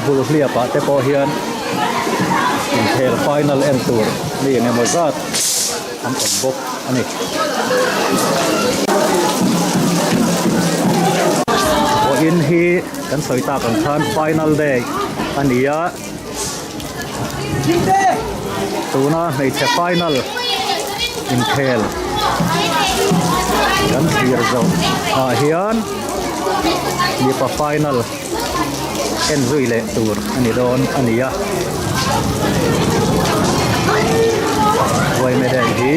hulhliap ah te pawh hian inkhel final en tur mi eng emaw zat an awm bawk a ni. Vawiin hi kan sawi tak ang khan final day a ni a, tuna hmeichhe final inkhel kan thlir zawh ah hian mipa final en zui leh tur a ni dawn a ni a. Vaimedai hi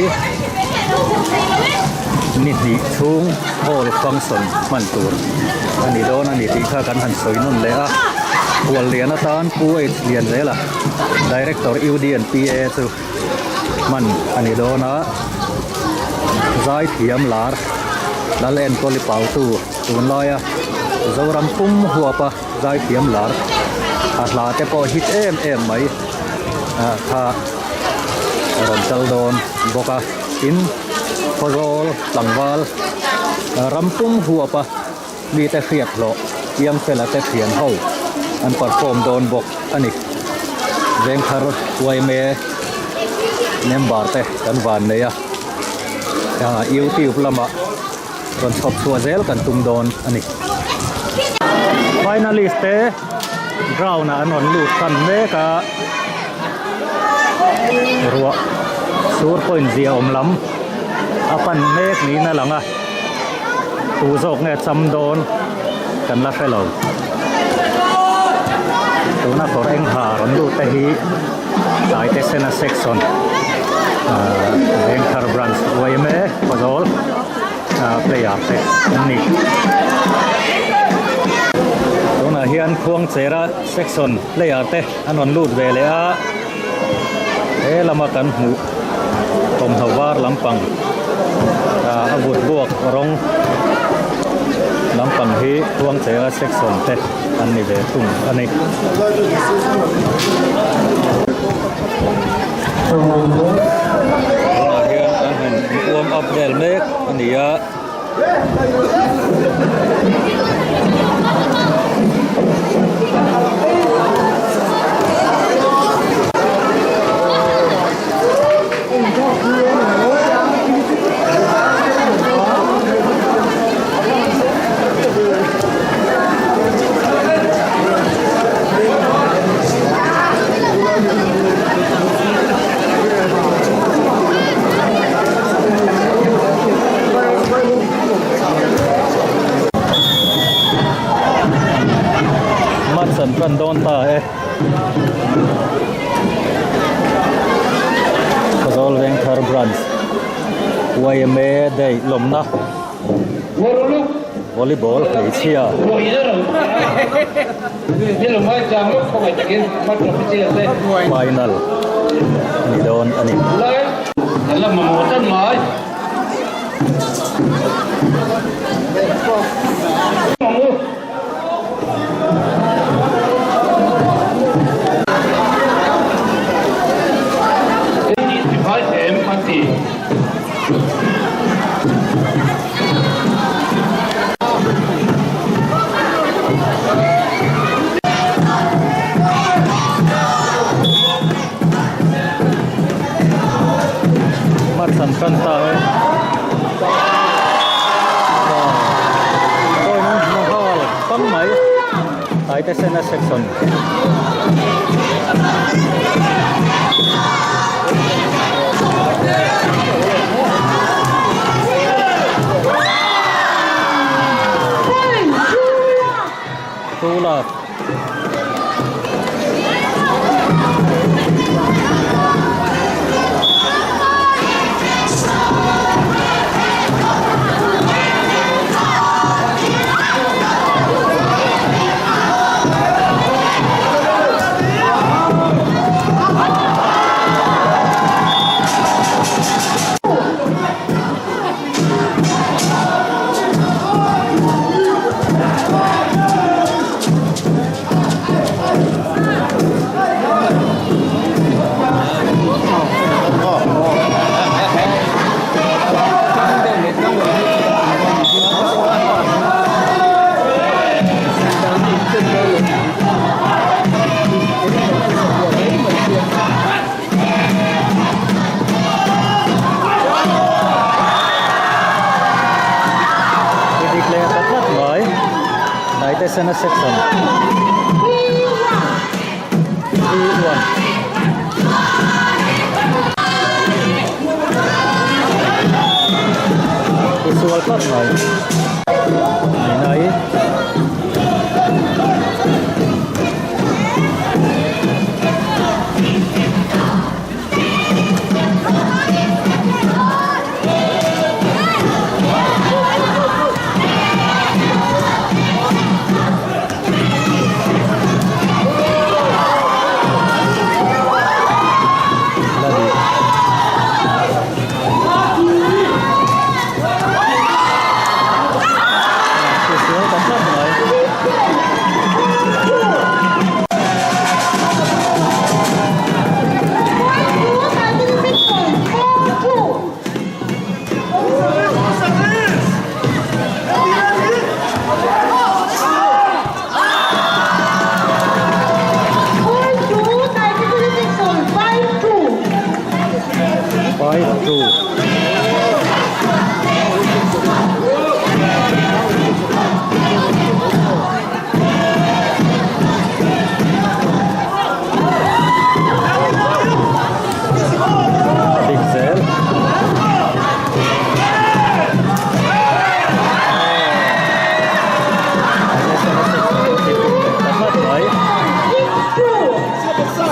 ni hnih chhung hall function hman tur a ni dawn a ni tih kha kan han sawi nawn leh a. Khuallian atan Pu H Lianzela Director UDNPA chu hman a ni dawn a. Zaithiam lar Lal Enkawli Pautu tunlaia Zoram pum huapa zaithiam lar a hla te pawh hit em em mai ah kha a rawn kal dawn bawk a tin Khawzawl tlangval ram pum huapa mite hriat hlawh Iangfela te thian ho an perform dawn bawk a ni. Vengthar yma member te kan van nei a youtube lamah rawn chhawp chhuah zel kan tum dawn a ni. Finalist te ground ah an rawn lut tan mek a, ruah sur point zia awm lam a pan mek niin a lang a, tu zawk nge cham dawn kan la hre lo. Tuna kawr eng ha rawn lut te hi Taite Sena section ahh Vengthar branch yma Khawzawl player te an ni. Tunah hian Khuangchera section player te an rawn lut ve leh a, he lama kan hmuh thawmhnaw var lampang a vut buak rawng lampang hi Khuangchera section te an ni ve thung a ni. Tunah hian an han warm up vel mek a ni a. Match an tan dawn ta e. Khawzawl Vengthar Branch yma Day lawmna. Volleyball hmeichhia. Final a ni dawn a ni. Match an tan ta e. Point an hmu nghal pang mai. Taite Sena section. Two love. na section 3 1. Sual tlat mai nai. Dik zel.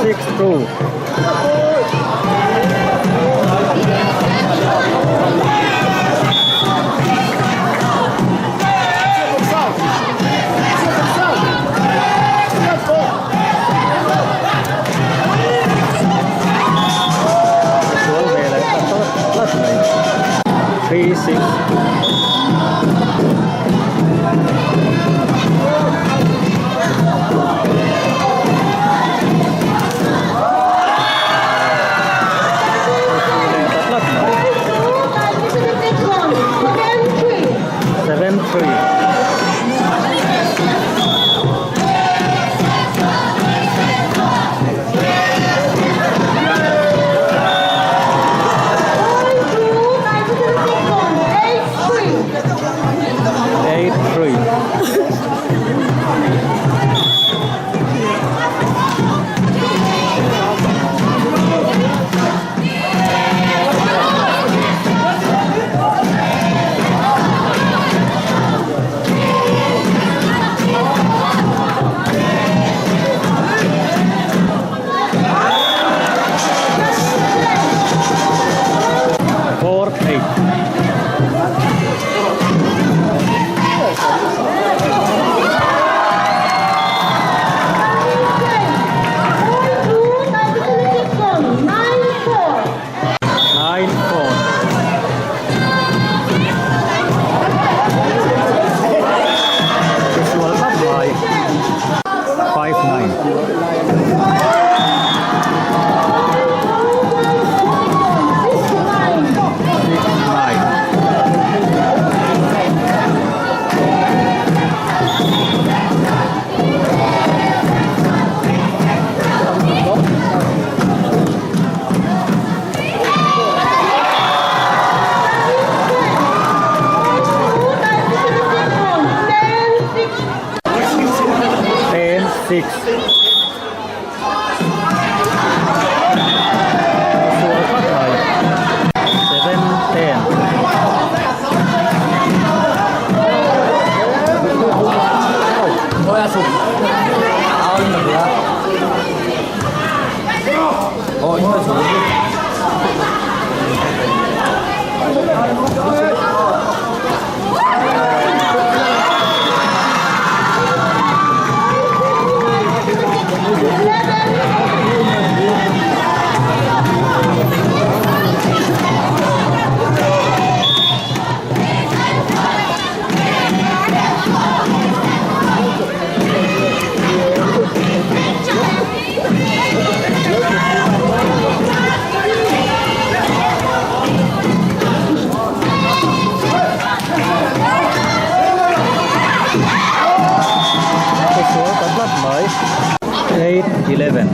6-2. Sual ve leh ta tlat tlat mai. 3-6. 7-3. 8-3. 4-8. 9-4. Tisual tlat mai. 5-9. 6-9. 10-6. Sual tlat mai. 7-10. Sual ta tlat mai. 8-11.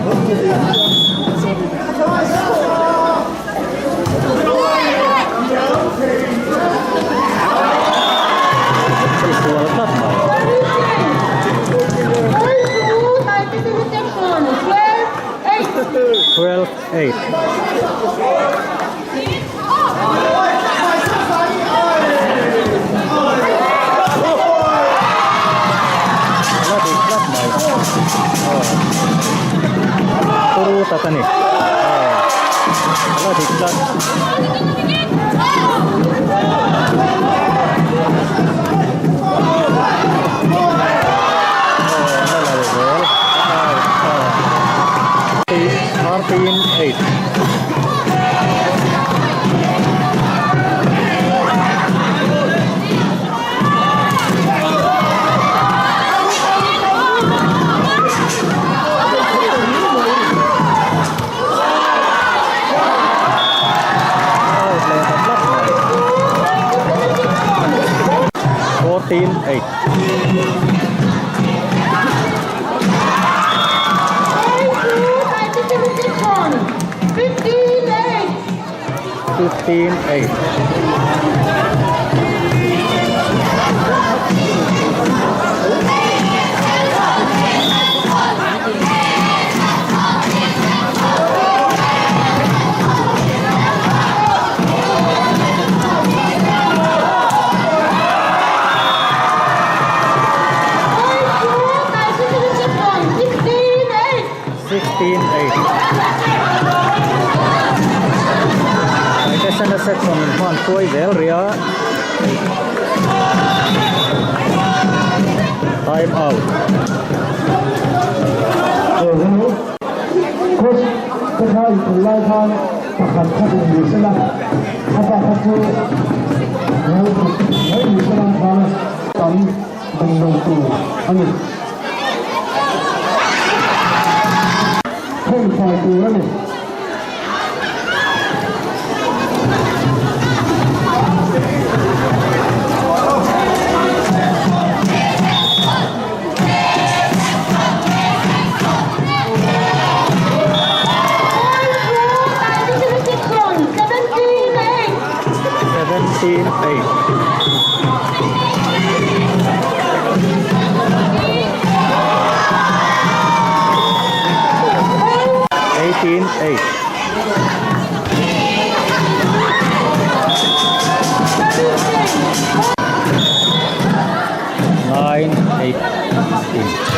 Sual tlat mai. 12 8. La dik tlat mai. Aw. Turu tak a ni. Aw. La dik tlat. 14 8. 15 8. 16 8. Taitesena section in hman hruai zel ria. Time out. Coach te kha inkhel lai khan pakhat kha in ni sela, a bak kha chu lo kut mai ni sela khan tam ding lo tur a ni. Thenfai tur a ni. 17 8. 18 8. 9 18.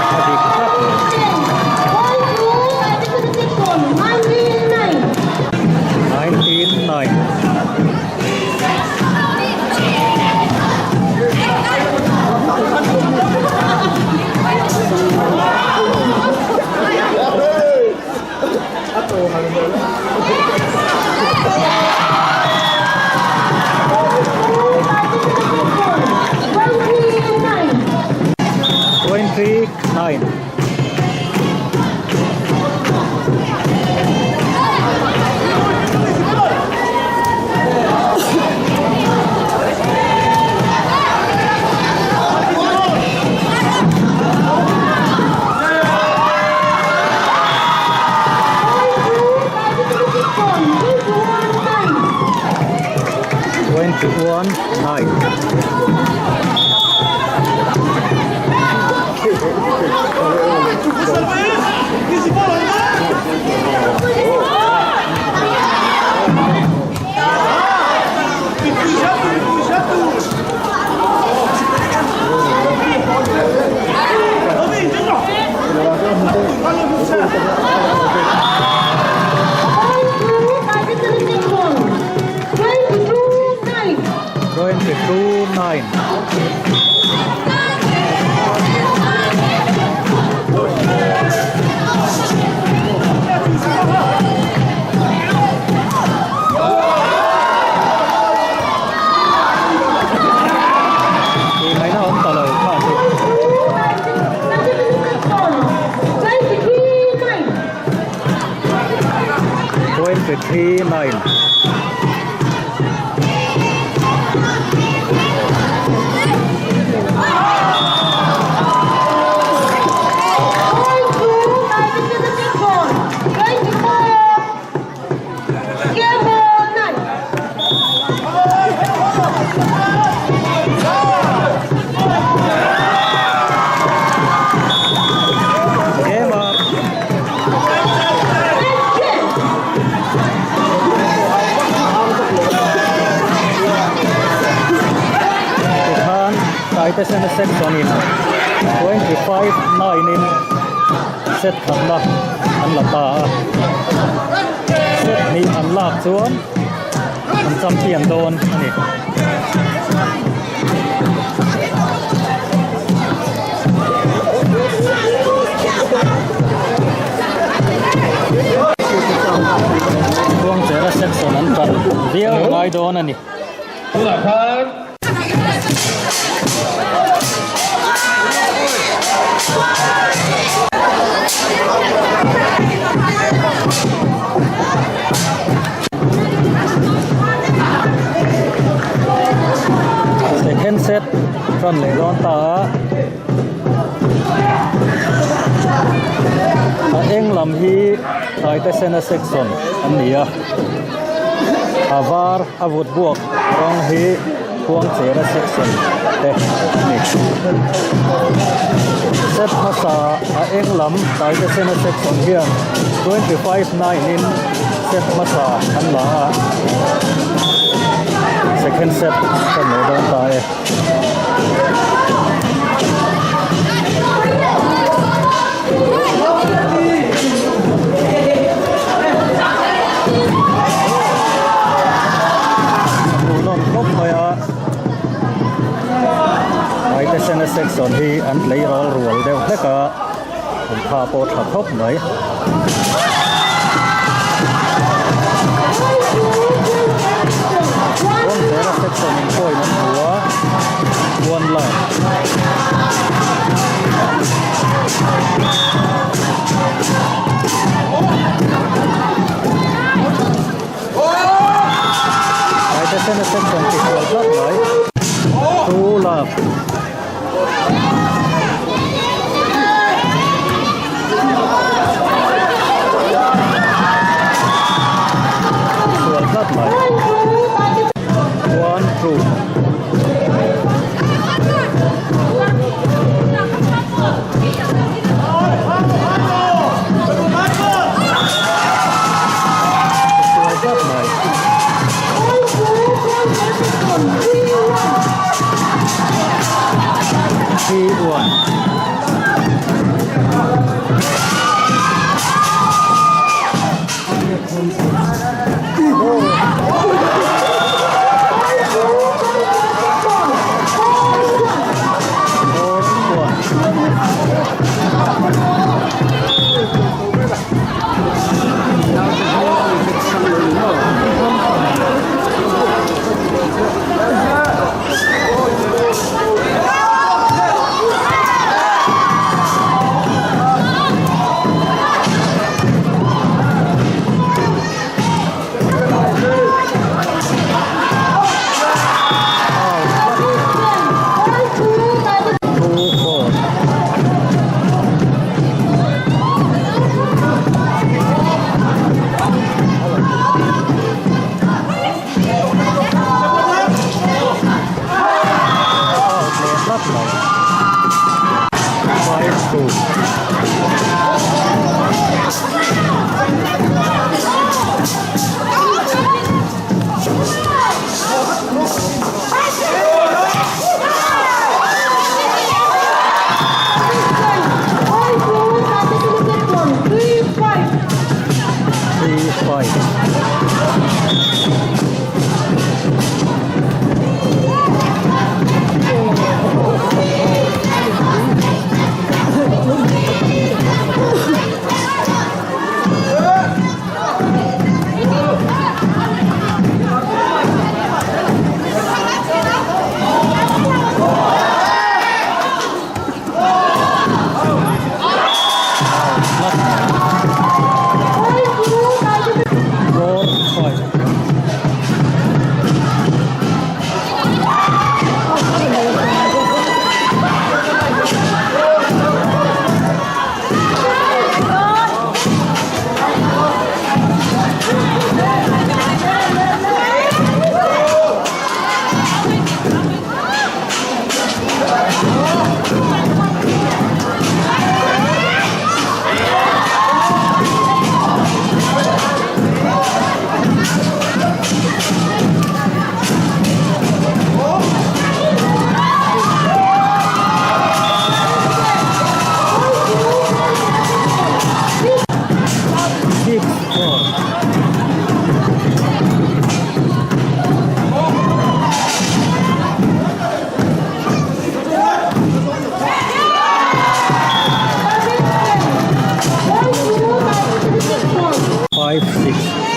A dik tlat mai. 19 9. 29. 21 9. 22 9. 23 9. Game up. Tikhan Taitesena section in 25 9 in set khatna an la ta a. Set hnih an lak chuan an champion dawn a ni. Khuangchera section an kal viau ngai dawn a ni. Second set tan leh dawn ta a a eng lam hi Taitesena section an ni a a var a vut buak rawng hi Khuangchera section te a ni. Set hmasa a eng lam Taitesena section hian 25 9 in set hmasa an la a, second set ka nei dawn ta e. Hmuhnawm khawp mai a, Taitesena section hi an tleirawl rual deuh hlek a, an tha pawh tha khawp mai. Kawngzela section in point an hmu a, one love. Taitesena section ti sual tlat mai. Two love. Sual tlat mai. One two. Sual tlat mai. 3 1. 4 1. 2 4. Out leh tlat mai. 5 2. 3 5. 4 5 6.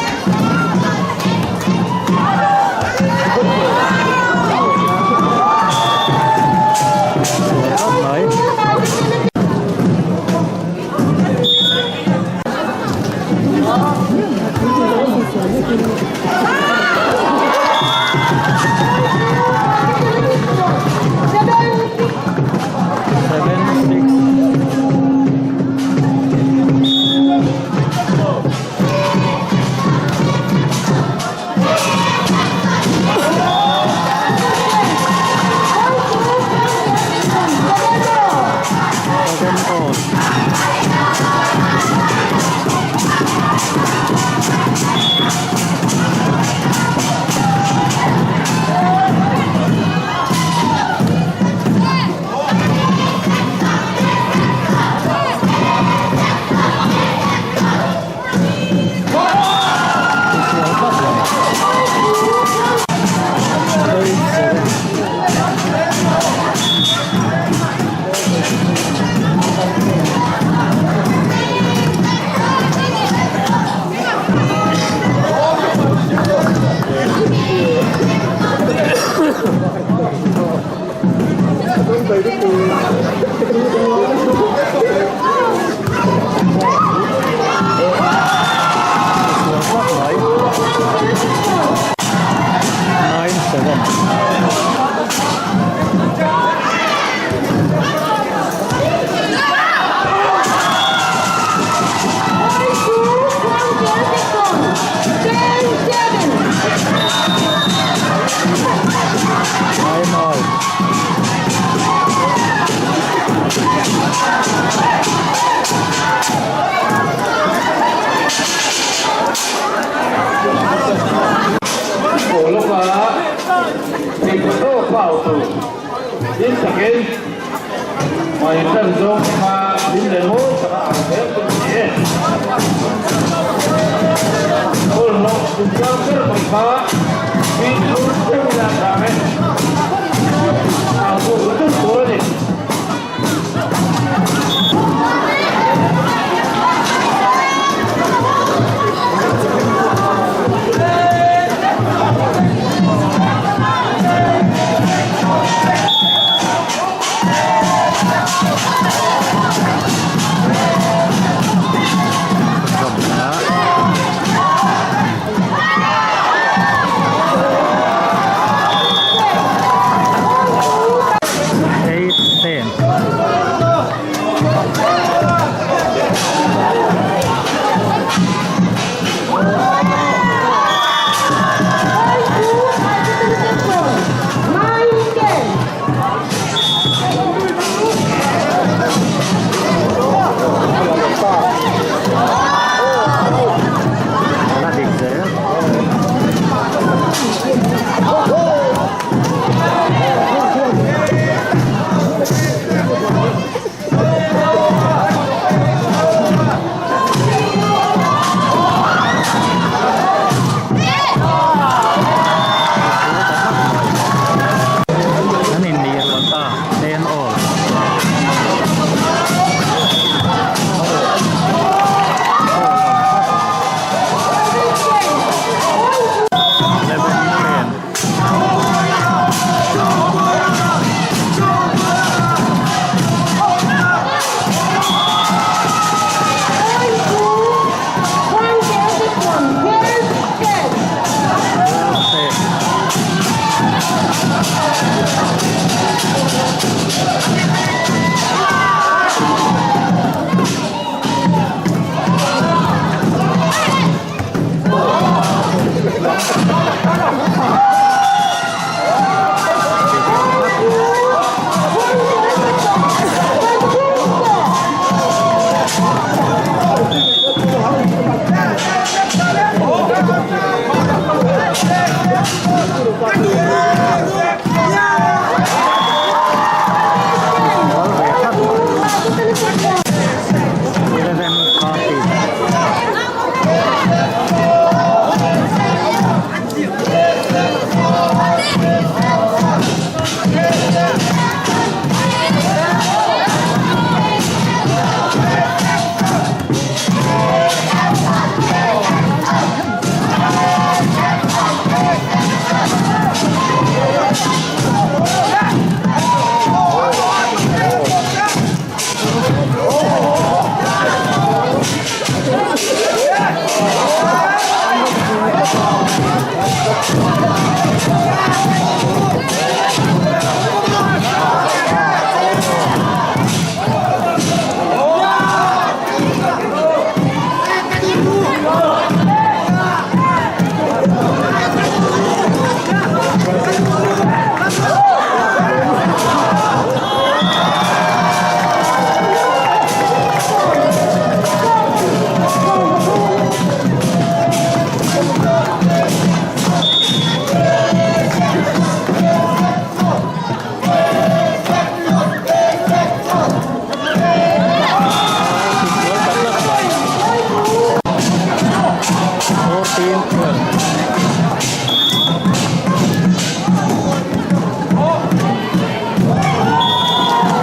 13 12.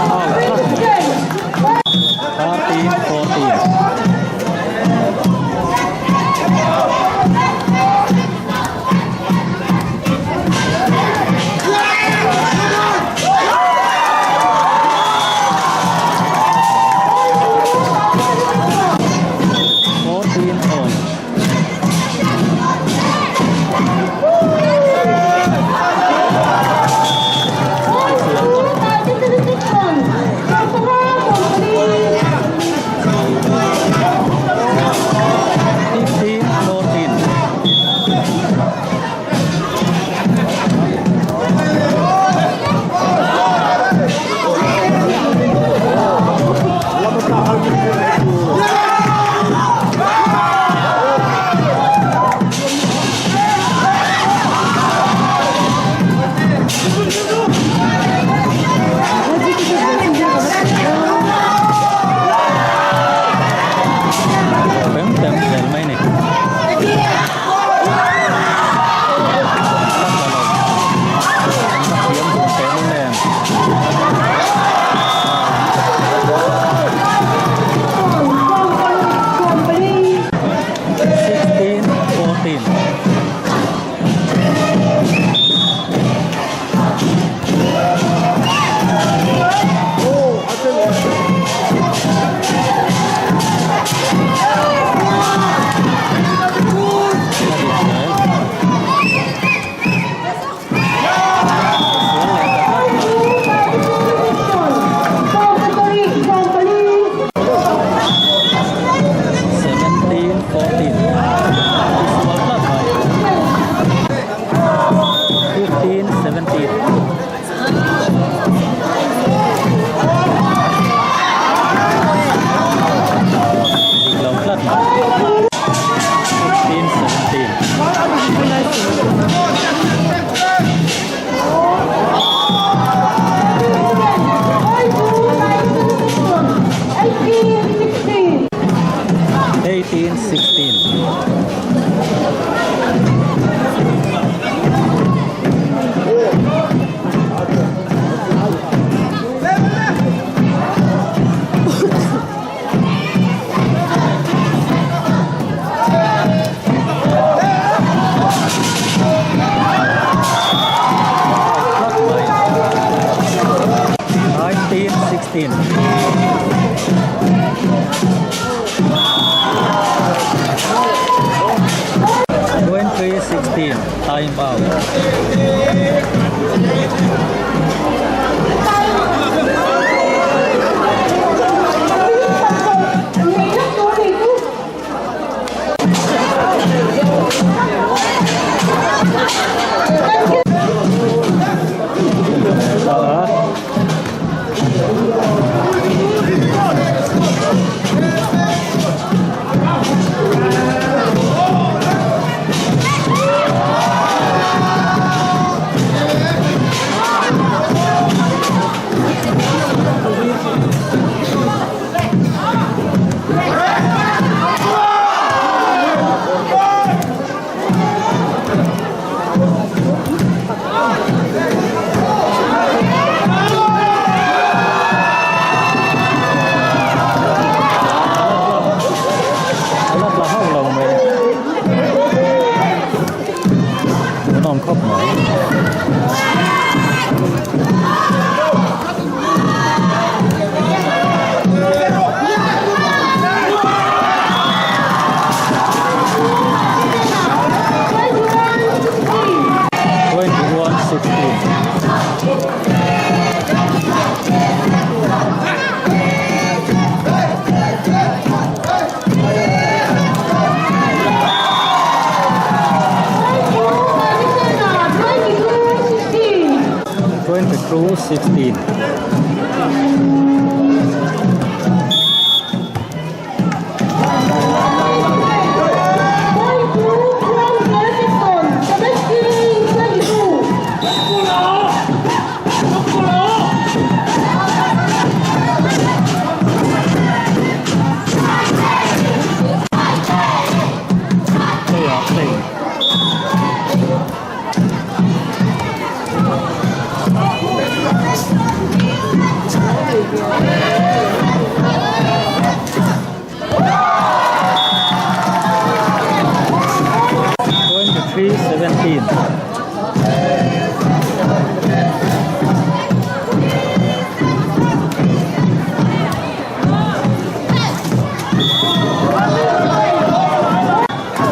Out tlat mai. 13 14. 14 all. 15 14. Tem tem zel mai ni. Thiam dun teh lul em. 16 14. 17 14. Tisual tlat mai. 15 17. Dik lo tlat mai. 15 17. 18 16. Tlat mai. 19 16. 20 16. Time out. Ta. La tla hauh lo mai. Hmuhnawm khawp mai. 21 16. 22 16. Play ah, play. 17.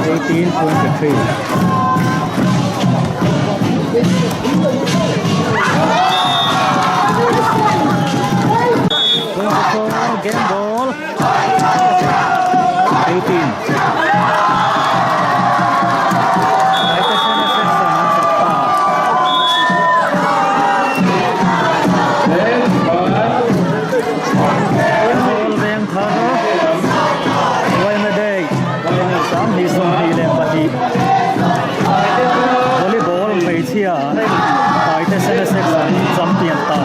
18 23. 24 game ball. 18. Taitesena section an chak ta. Ball veng thar Yma Day 2022 Volleyball hmeichhia Taitesena section champion ta.